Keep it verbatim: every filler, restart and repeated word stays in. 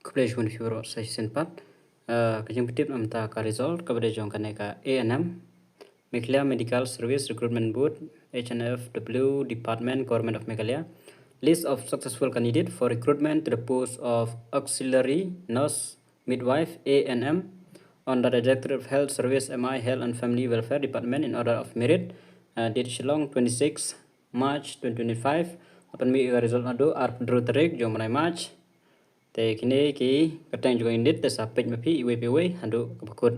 Khublei shibun ïa phi baroh sa shisien pat. Uh, ka jingpyntip namar ka result kaba dei jong kane ka A N M, Meghalaya Medical Service Recruitment Board, H N F W Department, Government of Meghalaya. List of successful candidate for recruitment to the post of Auxiliary Nurse Midwife, A N M, under the Directorate of Health Service, M I, Health and Family Welfare Department, in order of merit, uh, date Shillong, twenty-six March twenty twenty-five. Hapdeng mih ka result naduh arphew tarik jong u bnai March. Te kine ki kyrteng jong ka candidate te sa peit ma phi iwei pa iwei haduh kaba kut.